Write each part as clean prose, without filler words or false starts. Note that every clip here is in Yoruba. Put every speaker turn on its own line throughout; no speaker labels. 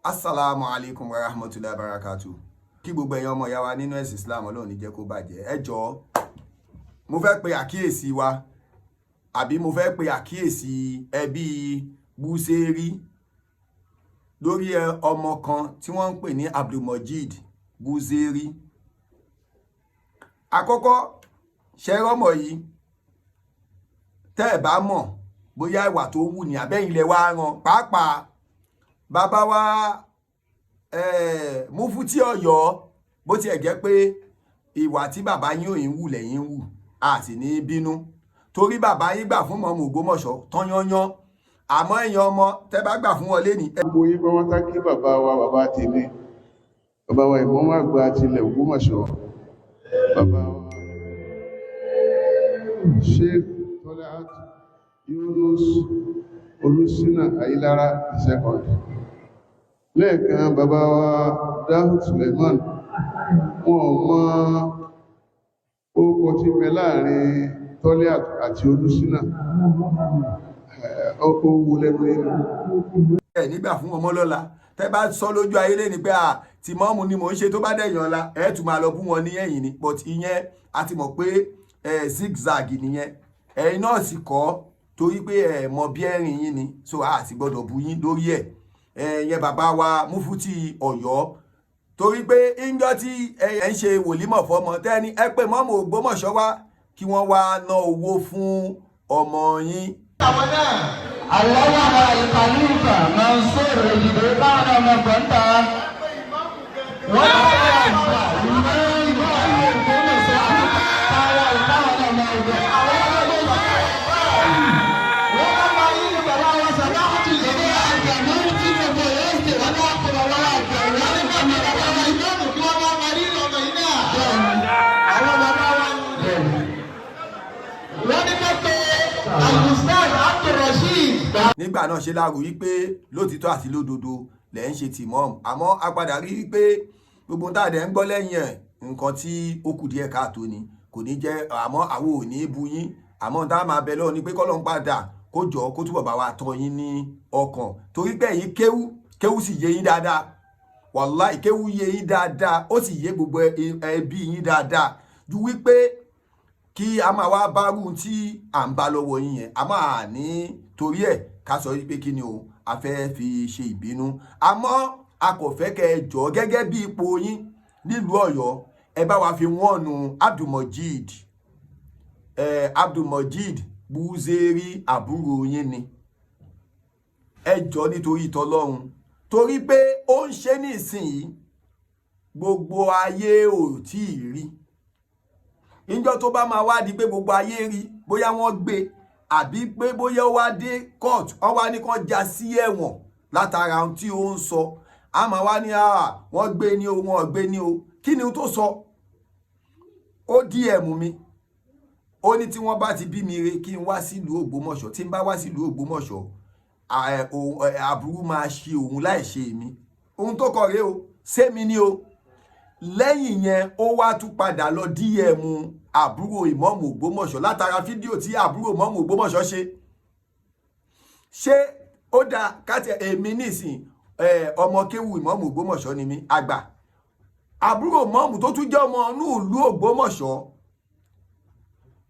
Assalamu alaikum wa rahmatulahi wa barakatu. Kí gbogbo ẹ̀yin ọmọ ìyá wa nínú ẹ̀sìn Islam, Ọlọ́run ní jẹ́ kó bàjẹ́. Ẹ jọ̀ọ́, mo fẹ́ pe àkíyèsí wa, àbí mo fẹ́ pe àkíyèsí ẹbí Búsẹ́rí lórí ọmọ kan tí wọ́n ń pè ní Abdulmojid Búsẹ́rí. Àkọ́kọ́, ṣẹ́rọ́mọ̀ yìí, tẹ́ ẹ̀ bá mọ̀ bóyá ìwà tó wù ní abẹ́yìn lẹ wá rán, pàápàá bàbá wa Mufti Ọ̀yọ́, bó tiẹ̀ jẹ́ pé ìwà tí bàbá yín ò ń wù lẹ́yìn ń wù, a sì ní bínú torí bàbá yín gbà fún mọ́mú Ògbómọ̀ṣọ́ tán yányán, àmọ́ ẹ̀yin ọmọ tẹ́ bá gbà fún wọn lẹ́ni.
Gbogbo yín pátá, kí bàbá wa, bàbá tèmi, bàbá wa ìmọ̀ọ́mù àgbà tilẹ̀ Ògbómọ̀ṣọ́, bàbá wa Sheikh Toliat Yunus Olùsínà Ayílára the second. Lẹ́ẹ̀kan, bàbá wa Dahud Suleiman, wọn ò mọ orúkọ tí ń bẹ láàrin Toliat àti Olùsínà. Ó wú lẹ́nu nínú.
Ẹ nígbà fún ọmọ lọ́la, tẹ́ bá sọ lójú ayé lẹ́ni pé à tí mọ́mù ni mò ń ṣe, tó bá dẹ̀yàn ọ̀la, ẹ̀ tún máa lọ bú wọn ní ẹ̀yìn ni. But ìyẹn, a ti mọ̀ pé ẹ zigzag nìyẹn. Ẹ̀yin náà sì kọ́ torí pé ẹ mọ bí ẹ̀rìn yín ni, so a sì gbọ́dọ̀ bú yín lórí ẹ̀. Ẹ̀yẹn bàbá wa Mufti Ọ̀yọ́, torí pé ìjọ tí ẹ ń ṣe wòlímọ̀ fọmọ, tẹ́ni ẹ pé mọ́mù Ògbómọ̀ṣọ́ wá kí wọ́n wá ná owó fún ọmọ yín.
Àwọn náà.
Àlọ́wọ́ Àlùkàlùkà Mansour Èjìdé, káwọn ọmọ gbọ̀ǹta. Wọ́n ti wá àgbà ìmọ̀ ìmọ̀ ìlú Ògbómọ̀ṣọ́ káwọn káwọn ọmọ ọgbẹ́. Àwọn ọmọ wọ́n bá máa yí ní bàbá wọn sọ̀rọ̀ àti ìdílé àgbà ní tí gbogbo yóò ṣe wọ́n ní àkùrọ̀ wọn àgbà wọ́n ní bàbá bàbá wọn
ìmáàmù kí wọ́n máa marí ọmọ yìí náà. Àwọn bàbá wa. Wọ́n ní ká pé Al-Ustaz Abdulrasheed.
Nígbà náà, ṣe láàrú wípé lótìtọ́ àti lódodo lẹ̀ ń ṣe tìmọ́ọ̀mù, àmọ́ a padà rí i pé gbogbo tá a dẹ̀ ń gbọ́ lẹ́yìn ẹ̀, nǹkan tí ó kù díẹ̀ káàtó ni, kò ní jẹ́. Àmọ́ àwọn ò ní bu yín, àmọ́ tá a máa bẹ lọ́wọ́ ni pé kọ́lọ́ ń padà kó jọ kó túbọ̀ bá wa tọ́ yín ní ọkàn, torí pé ẹ̀yin kéwú, kéwú sì yé yín dáadáa. Wàláì, kéwú yé yín dáadáa, ó sì yé gbogbo ẹbí yín dáadáa ju wípé kí a máa wá bárù tí à ń bá lọ́wọ́ yín yẹn. A máa ní torí ẹ̀ ká sọ wípé kí ni o, a fẹ́ fi ṣe ìbínú, àmọ́ a kò fẹ́ kẹ́ ẹ jọ gẹ́gẹ́ bí ipò yín nílùú Ọ̀yọ́, ẹ bá wa fi wọ́n nu Abdulmojid, Abdulmojid Buzeri, àbúrò yín ni. Ẹ jọ nítorí tọlọ́run, torí pé ó ń ṣe nísìnyí, gbogbo ayé ò tí ì rí. Ìjọ tó bá máa wá di pé gbogbo ayé rí, bóyá wọ́n gbé àbí pé bóyá ó wá dé court, wọ́n wá ní kán já sí ẹ̀wọ̀n látara ohun tí ó ń sọ, a máa wá ní wọ́n gbé ní o, wọ́n gbé ní o. Kí ni tó sọ? Ó DM mi, ó ní tí wọ́n bá ti bí mi re, kí n wá sílùú Ògbómọ̀ṣọ́. Tí n bá wá sílùú Ògbómọ̀ṣọ́, àbúrú máa ṣe òun láì ṣe èmi. Ohun tó kọ rèé o, sẹ́mi ni o. Lẹ́yìn yẹn, ó wá tún padà lọ DM àbúrò ìmọ̀ọ́mù Ògbómọ̀ṣọ́ látara fídíò tí àbúrò ìmọ̀ọ́mù Ògbómọ̀ṣọ́ ṣe. Ṣé ó dáa káti èmi nísìn, ọmọ kéwù ìmọ̀ọ́mù Ògbómọ̀ṣọ́ ni mí, àgbà àbúrò mọ́ọ̀mù tó tún jẹ́ ọmọ inú ìlú Ògbómọ̀ṣọ́,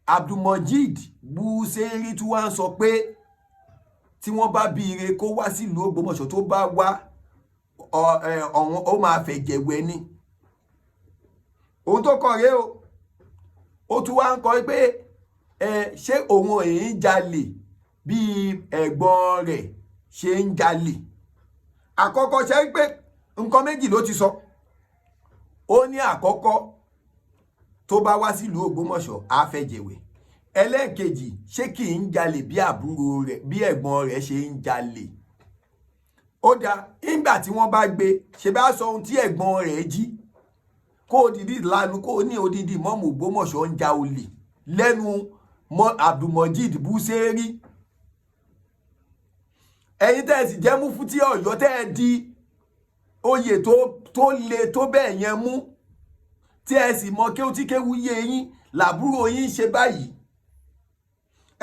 Abdulmojid Buseri, tí wọ́n sọ pé tí wọ́n bá bí ire kó wá sílùú Ògbómọ̀ṣọ́, tó bá wá ọ̀hún, ó máa fẹ̀jẹ̀ wẹ̀ ni. Ohun tó kọ rèé o. Ó tún wá ń kọ pé ẹ ṣé òun èyí ń jalè bí ẹ̀gbọ́n rẹ̀ ṣe ń jalè. Àkọ́kọ́, ṣe ń pé nǹkan méjì ló ti sọ. Ó ní àkọ́kọ́, tó bá wá sílùú Ògbómọ̀ṣọ́, á fẹ́ jẹ̀wẹ̀. Ẹlẹ́ẹ̀kejì, ṣé kì í jalè bí àbúrò rẹ̀, bí ẹ̀gbọ́n rẹ̀ ṣe ń jalè? Ó dáa, nígbà tí wọ́n bá gbé ṣe bá sọ ohun tí ẹ̀gbọ́n rẹ̀ jí, kó odidi lanu, kó ní odidi mọ́mù Ògbómọ̀ṣọ́ ń ja olè lẹ́nu mọ́ Abdulmojid Buseri. Ẹ̀yin tẹ́ ẹ sì jẹ́ Mufti Ọ̀yọ́, tẹ́ ẹ di oyè tó le tó bẹ́ẹ̀ yẹn mú, tí ẹ sì mọ kéwú tí kéwú yé yín, làbúrò yín ṣe báyìí.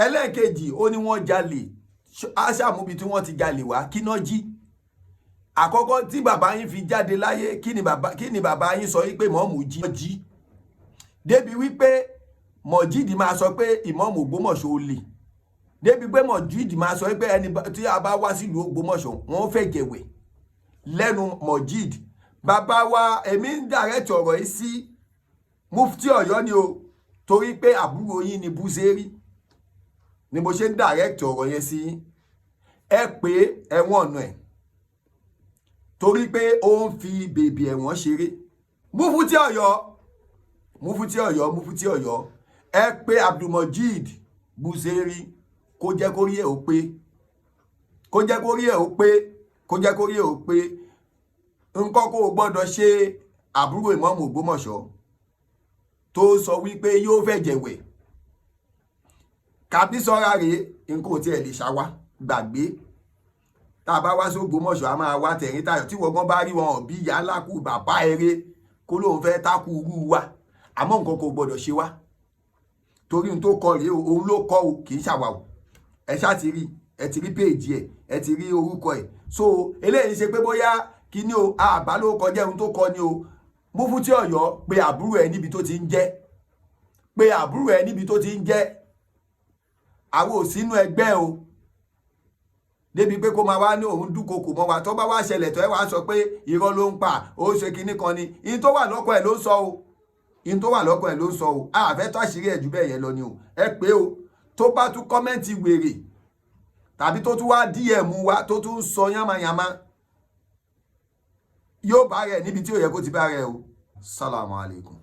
Ẹlẹ́ẹ̀kejì, ó ní wọ́n jalè, aṣàmúbi tí wọ́n ti jalè wá, kí náà jí. Àkọ́kọ́ tí bàbá yín fi jáde láyé, kí ni bàbá yín sọ wípé ìmọ̀ọ́mù jí jí débi wípé Mọ̀jídì máa sọ pé ìmọ̀ọ́mù Ògbómọ̀ṣọ́ olè, débi pé Mọ̀jídì máa sọ pé ẹni tí a bá wá sílùú Ògbómọ̀ṣọ́, wọ́n fẹ́ jẹ̀wẹ̀ lẹ́nu Mọ̀jídì? Bàbá wa, èmi ń direct ọ̀rọ̀ yìí sí Mufti Ọ̀yọ́ ni o, torí pé àbúrò yín ni Búzérí ni mo ṣe ń direct ọ̀rọ̀ yẹn sí yín. Ẹ pé ẹ̀wọ̀n ọ̀nà ẹ̀, torí pé ó ń fi bèbè ẹ̀wọ̀n ṣeré. Mufti Ọ̀yọ́, Mufti Ọ̀yọ́, Mufti Ọ̀yọ́, ẹ pé Abdulmojid Buzeri, kó jẹ́ kó rí ẹ̀ ó pé, kó jẹ́ kó rí ẹ̀ ó pé, kó jẹ́ kó rí ẹ̀ ó pé. Nǹkan kó o gbọ́dọ̀ ṣe àbúrò ìmọ̀ọ́mù Ògbómọ̀ṣọ́ tó sọ wípé yóò fẹ́ jẹ̀wẹ̀ kàbí sọ́ra rèé. Nǹkan ò tiẹ̀ lè ṣàwá gbàgbé. Tá a bá wá sí Ògbómọ̀ṣọ́, a máa wá tẹ̀rín tayọ̀. Tí wọ́n gan bá rí wọn bí ìyá ńlá kú bàbá eré kó lóun fẹ́ tákù irú wa, àmọ́ nǹkan kò gbọ́dọ̀ ṣe wá, torí ohun tó kọ rèé o. Òun ló kọ o, kì í ṣàwà o. Ẹ ṣáà ti rí, ẹ ti rí péèjì ẹ, ẹ ti rí orúkọ ẹ. So eléyìí ṣe pé bóyá kíní o, àbá ló kọjá ohun tó kọ ni o. Mufti Ọ̀yọ́, pé àbúrò ẹ níbi tó ti ń jẹ́, pé àbúrò ẹ níbi tó ti ń jẹ́. Àwọn ò sínú ẹgbẹ́ o, débi pé kó máa wá ní òun dúnkokò mọ́ wa. Tó bá wá ṣẹlẹ̀ tó, ẹ wá sọ pé irọ́ ló ń pa ó, ṣe kinní kan ni. In tó wà lọ́kọ̀ ẹ̀ ló ń sọ o, in tó wà lọ́kọ̀ ẹ̀ ló ń sọ o. Àfẹ́ tó àṣírí ẹ̀ jù bẹ́ẹ̀ yẹn lọ ni o. Ẹ pé o, tó bá tún comment wèrè tàbí tó tún wá DM wa, tó tún sọ yánmayànmá, yóò bá rẹ̀ níbi tí ò yẹ kó ti bá rẹ̀ o. Salamu alaykum.